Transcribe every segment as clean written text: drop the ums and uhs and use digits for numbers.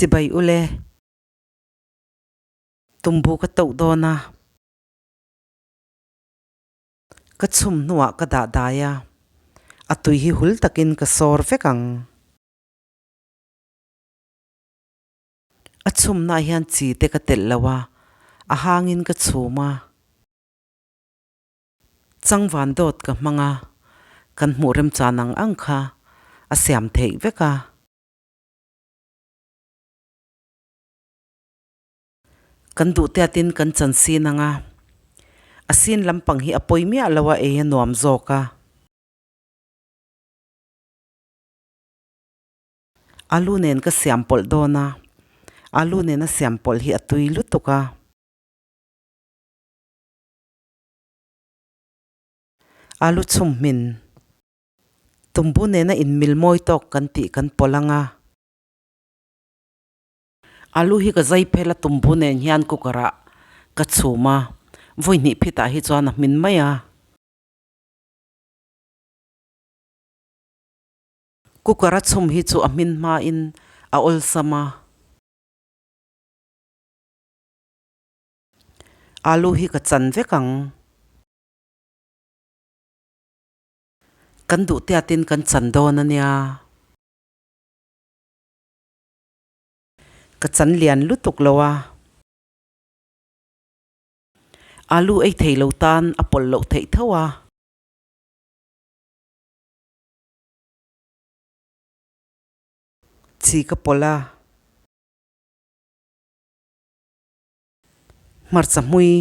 Chibai ule. Tumbu ka toh dawn a. Ka chhum hnuah ka dah dai a, a tui hi hul takin ka sawr vek ang. A chhumnaah hian chi te ka telh lo a, a hangin ka chhum a. Changvan dawt ka hmang a, kan hmuh remchan ang ang kha a siam theih vek a. Kan duh tiatin kan chan sin ang a, a sin lampang hi a pawi miah lo a ei a nuam zawk a. Alu nen ka siam pawlh dawn a, alu nena siam pawlh hi a tui lutuk a. Alu chhum hmin tumbu nena inmil mawi tawk kan tih kan pawlh ang a. Alu hi ka zai phel a tumbu nen hian cooker ah ka chhum a, vawi hnih phitah hi chuan a hmin mai a. Cooker a chhum hi chu a hmin hmain a awlsam a. Alu hi ka chan vek ang. Kan duh tiatin kan chan dawn a nia. Ka chan lian lutuk lo a. Alu ei thei lo tan a pawlh loh theih tho a. Chi ka pawlh a. Hmarcha hmui.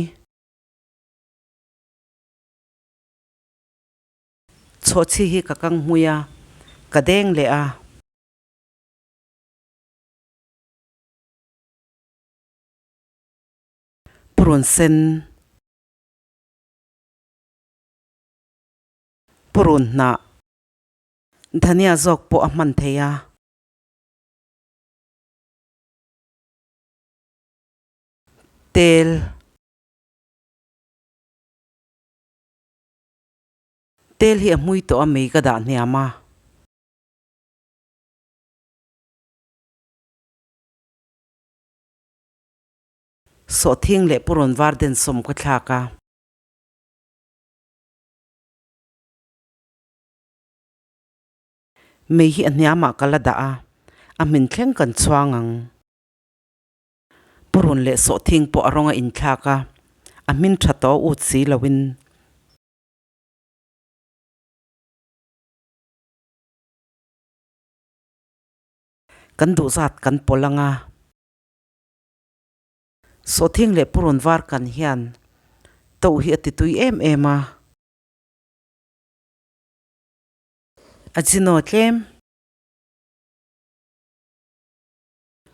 Chhawhchhi hi ka kang hmui a, ka deng leh a. Purun sen, purun hnah, dhania zawk pawh a hman thei a. Tel. Tel hi a hmui tawh a mei ka dah hniam a. Sawhthing leh purawn var den sawm ka thlak a. Mei hi a hniamah ka la dah a, a hmin thleng kan chhuang ang. Purawn leh sawhthing pawh a rawng a inthlak a, a hmin tha tawh ut si loin. Kan duh zat kan pawlh ang a. Sawhthing leh purun var kan hian to hi a ti tui em em a. A chino tlem.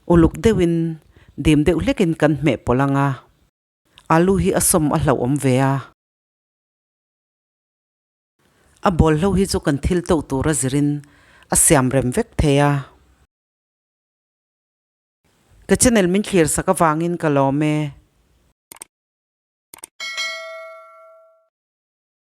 Uluk deuhin dim deuh hlekin kan hmeh pawlh ang a. Alu hi a sawm a hlauhawm ve a. A bawlhlo hi chu kan thil toh tura zirin a siam rem vek thei a. Ka channel min thlir sak avangin ka lawm e.